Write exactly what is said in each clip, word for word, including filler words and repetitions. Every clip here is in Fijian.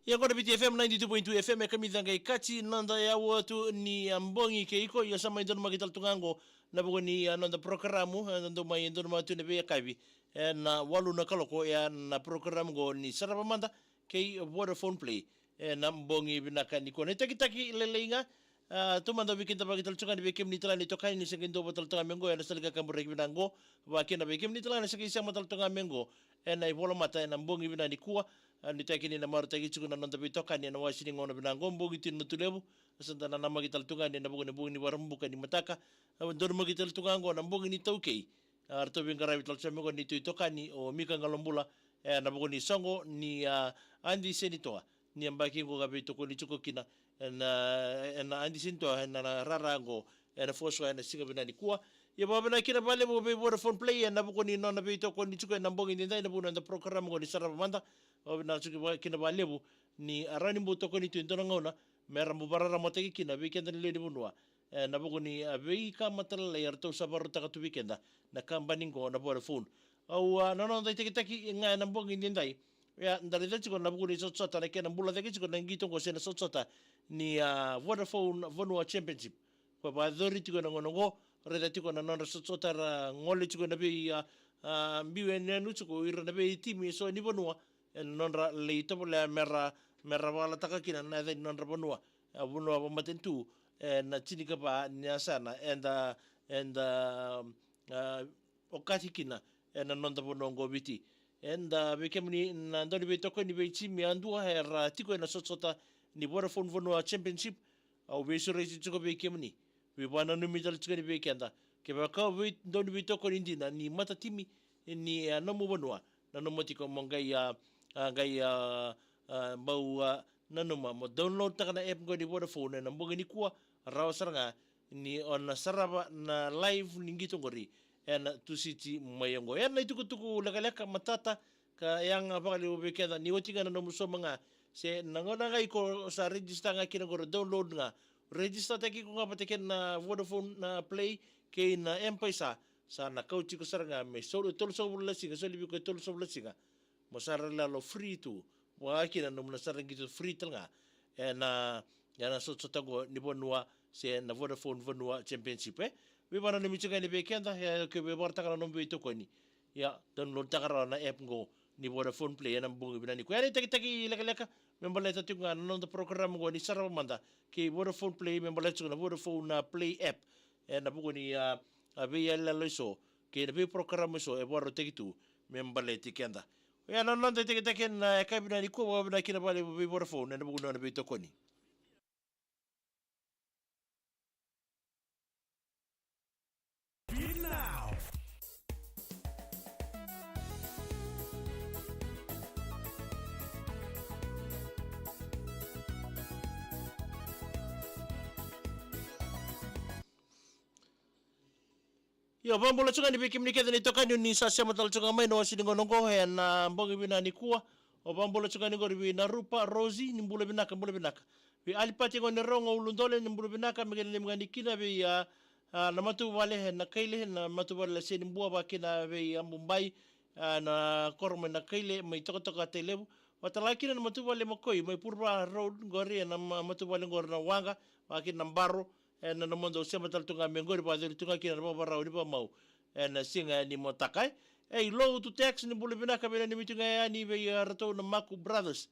Ia qo na Viti F M ninety-two point two F M, e kamica qai kati noda yawa tu ni a bogi kei iko. Ia sa mai donumaki tale tu ga qo na vuku ni a noda porokaramu, e dodonu mai e donumaki tu na veiyakavi e na walu na kaloko, e a na porokaramu qo ni Sarava Mada kei Vodafone Play. E na bogi vinaka ni kua na itakitaki lelei ga, a, taumada vei keda vakitale tu ga ni vei kemuni tale ga na itokani ni se qai dua vata tale tu ga me qo e na sala ni kakaburaki vinaka qo. Vakina vei kemuni tale ga ni se qai sema tale tu ga me qo e na ivolamata e na bogi vinaka ni kua. A, ni taki ni na marautaki tiko na noda veitokani e na wasi ni gauna vinaka qo, bogi tini na Natu Levu. Sa da nanamaki tale tu ga ni na vuku ni bogi ni Vakaraubuka ni mataka. A, donumaki tale tu ga qo na bogi ni taukei. A, ratou veiqaravi tale tu ga me qo ni tu itokani o Mika Qalobula e na vuku ni soqo ni a Adi Senitoa. Ni yabaki qo ka veitokoni tiko kina e na, e na Adi Senitoa e na rara qo e na Fosua e na siga vinaka ni kua. Ia vakavinaka kina vakalevu vei Vodafone Play e na vuku ni nona veitokoni tiko e na bogi ni dai na vuku ni noda porokaramu qo ni Sarava Mada. Vakavinaka tiko kina vakalevu ni a rawa ni bau tokoni tu e dua na gauna me ra bau vakararamataki kina vei keda na lewe ni vanua e na vuku ni a veika matalalai e ratou sa vakarautaka tu vei keda na kabani qo na Vodafone. Au a na noda itakitaki ga e na bogi ni dai. Ia da raica tiko na vuku ni sotasota na kena bula cake tiko na qito qo se na sotasota ni a Vodafone Vanua Championship. Ko vakayacori tiko e na gauna qo, raica tiko na nodra sotasota ra gole tiko na vei a, a, biu e nenu tiko ira na vei timi e so ni vanua e na nodra lai tovolea me ra, me ra vakalataka kina na yaca ni nodra vanua. A, vanua vakamatanitu e na tinikava ni yasana eda, eda a, okati kina e na noda vanua qo Viti. Eda vei kemuni na dauniveitokoni vei timi yadua era tiko e na sotasota ni Vodafone Vanua Championship, au veisureti tiko vei kemuni. Veivakananumi tale tiko ni vei keda. Kevaka o vei dauniveitokoni dina ni matatimi ni a nomu vanua, nanuma tiko mo qai a, a, qai a, a, bau a, nanuma mo download taka na app qo ni Vodafone e na bogi ni kua, rawa sara ga ni o na sarava na live ni qito qori e na tusiti mai oqo. E na itukutuku lekaleka matata ka yaga vakalevu vei keda ni oti ga na nomu sauma ga se na gauna ga iko sa register ga kina qori, download ga, register taki iko ga vata kei na Vodafone na Play kei na M-PAiSA, sa na kauti iko sara ga me soli, tolusagavulu na siga, soli vei iko e tolusagavulu na siga. Mo sara lalo free tu. Vaka kina nomu na sara qito free tale ga e na, e na sotasota qo ni vanua se na Vodafone Vanua Championship, e. Veivakananumi tiko ga ni vei keda, e, ke veivakarotaka na nomu veitokoni. Ia, download taka rawa na app qo ni Vodafone Play e na bogi vinaka ni kua. E na itakitaki lekaleka me baleta tiko ga na noda porokaramu qo ni Sarava Mada kei Vodafone Play, me baleta tiko na Vodafone na Play app e na vuku ni a, a veiyaloyalo e so kei na veiporokaramu e so e vakarautaki tu me baleti keda. Ia na noda itakitaki e na yakavi vinaka ni kua, vakavinaka kina vakalevu vei Vodafone e na vuku ni nona veitokoni. Now. Io, vakabula tiko ga ni vei kemuni kece na itokani ni sa sema tale tiko ga mai na wasi ni gauna oqo e na bogi vinaka ni kua. Au vakabula tiko ga ni qori vei Narupa Rosi, ni bula vinaka, bula vinaka. Vei Alipati Gonerogo Uludole, ni bula vinaka, me kena ni magani kina vei a, a, na matuvale e na Kaile, na matuvale Lasenibua, vaka kina vei a Bubai, a, na koro mai na Kaile, mai Tokatoka Tailevu. Vata la kina na matuvale Makoi, mai Purva Road, qori e na ma-, matuvale qori na Waqa, vaka kina na Baro, e na nomudou sema tale tu ga me qori, vakacuri tu ga kina na vavarau ni vakamau e na siga ni mataka. E, i Lotu Tax, ni bula vinaka, veinanumi tu ga yani vei iratou na Maku Brothers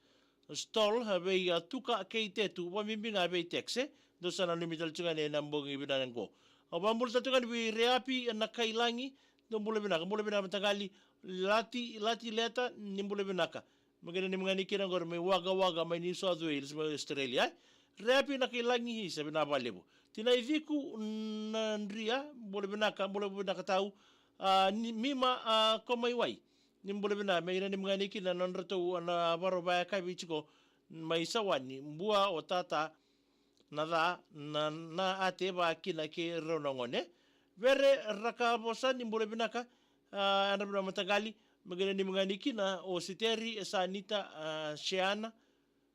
Stall, e, vei a Tuka kei Tetu, vakabibi ga vei Tax, e. Dou sa nanumi tale tu ga yani e na bogi vinaka qo. Au vakabula tale tu ga yani vei Reapi, e, na Kailagi, dou bula vinaka, bula vinaka mataqali. Lati, Lati Leta, ni bula vinaka. Me kena ni magani kina qori mai Wagga Wagga mai New South Wales mai Australia, e. Reapi na Kailagi, isa vinaka vakalevu. Tina Iciku Nadria, bula vinaka, bula vinaka tau. A, ni Mima, a, Komaiwai. Ni bula vinaka, me kena ni magani kina na nodratou na vakarau vakayakavi tiko mai Sawani, Bua, o Tata, na ca, na, na ate vaka kina kei rau na gone. Vere Rakavosa, ni bula vinaka, a, yadra vinaka mataqali, me kena ni magani kina o Siteri, e Sanita, a, Seana,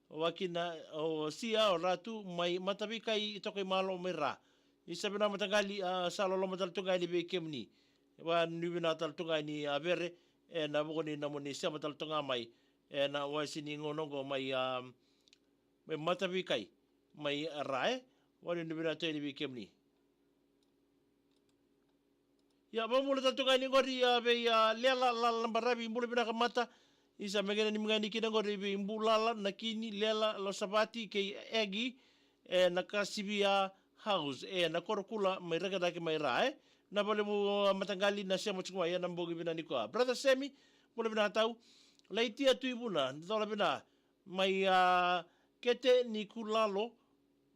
vaka kina o Sia, o Ratu, mai Mataveikai, i Tokaimalo, mai Ra. Isa vinaka mataqali, a, sa loloma tale tu ga yani vei kemuni. Vakanuinui vinaka tale tu ga yani, a, Vere, e na vuku ni nomuni sema tale tu ga mai e na wasi ni gauna oqo mai, a, mai Matavikai, mai Ra, e. Vakanuinui vinaka tu yani vei kemuni. Ia, vakabula tale tu ga yani qori, ia, vei, ia, Lela Lala Baravi, bula vinaka mata. Isa, me qai nanumi ga yani kina qori vei Bulala, Nakini, Lela, Losavati, kei Egi, e, na Kasivia House, e, na Korokula, mai Rakiraki, mai Ra, e. Na valevu, a, mataqali, na sema tiko mai, ena bogi vinaka nikua. Brother Semi, bula vinaka tau. Laitia Tuivuna, cola vinaka. Mai, a, Kete ni Kulalo,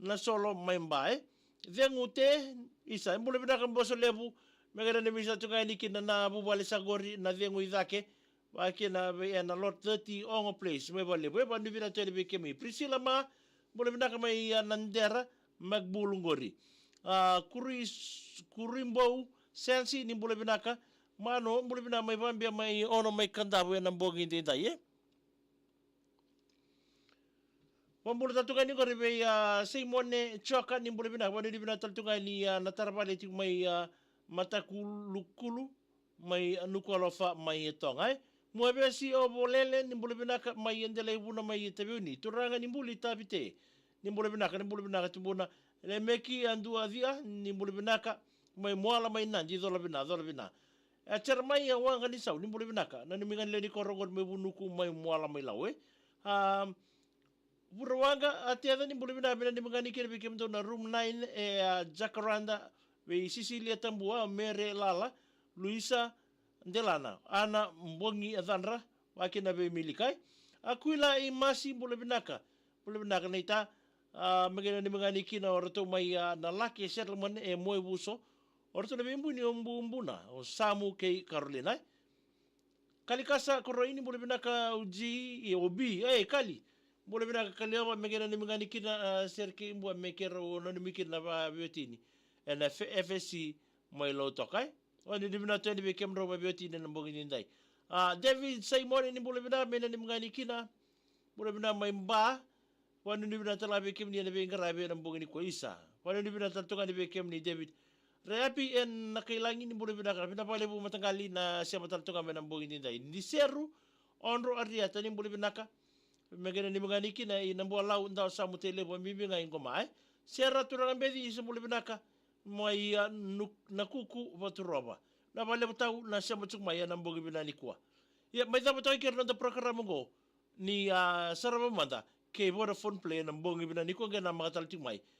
na solo mai Ba, e. Cegu Te, isa, e bula vinaka Boso Levu, me qai nanumi sa tu ga yani kina na vuvale sa qori, na Cegu i cake, vaka kina vei ena lot thirty Ogo Place, mai Valevu, e, vakanuinui vinaka tu yani vei kemuni. Priscilla Ma, bula vinaka mai, a, Nadera, Makbul qori. A, Kurui, Kurui Bou, Sensi, ni bula vinaka, Mano, bula vinaka mai Vabia, mai Ono, mai Kadavu, ena bogi edaidai, e. Vakabula tale tu ga yani qori vei, a, Simone Joka, ni bula vinaka, vakanuinui vinaka tale tu ga yani, a, na tara vale tiko mai, a, Matakulukulu, mai, a, Nukualofa, mai Toga, e. Muavesi o Volele, ni bula vinaka, mai Delaivuna, mai Taveuni. Turaga ni bula Tavite, ni bula vinaka, ni bula vinaka tubuna. Lemeki Aduacia, ni bula vinaka, mai Muala, mai Nadi, cola vinaka, cola vinaka. E, Jeremaia Waqa ni Sau, ni bula vinaka. Nanumi ga ni lewe ni koro qori mai Vunuku, mai Muala, mai Lau, e. A, Vura Waqa, a, Teca, ni bula vinaka, me nanumi ga yani kina vei kemudou na room nine, e, a, Jacaranda, vei Sisilia Tabua, Mere Lala, Luisa Delana, Ana Bogi, a, Cadra, vaka kina vei Milikai. Akuila Imasi, bula vinaka, bula vinaka naita, a, me qai nanumi ga yani kina o ratou mai, a, Nalake Settlement, e, Moevuso, o ratou na veibuni o Bubuna, o Samu kei Carolina, e. Kalikasa Koroi, ni bula vinaka, o G, e, o B, e, Kali. Bula vinaka Kaliova, me qai nanumi ga yani kina, a, Serkei Bua, me keirau nanumi kina na vaveiwatini ena F-, F S C mai Lautoka, e. Vakanuinui vinaka tu yani vei kemudrau vaveiwatini ena bogi edaidai. A, David Simone, ni bula vinaka, me nanumi ga yani kina. Bula vinaka mai Ba, vakanuinui vinaka tale ga vei kemuni ena veiqaravi ena bogi nikua, isa. Vakanuinui vinaka tale tu ga yani vei kemuni, David. Reapi ena Kailagi, ni bula vinaka, vinaka vakalevu mataqali na sema tale tu ga mai ena bogi edaidai. Ni Seru, Odro Ariata, ni bula vinaka. Me qai nanumi ga yani kina i Nabualau, Dawasamu, Tailevu, a bibi ga i Qoma, e. Sera Turaga Beci, isa, bula vinaka. Mai, a, Nu-, Nakuku, Vaturova. Vinaka vakalevu tau na sema tiko mai ena bogi vinaka nikua. Ia, mai cava toka kei ira na noda program oqo ni, a, Sarava Mada kei Vodafone Play ena bogi vinaka nikua, qai namaka tale tiko mai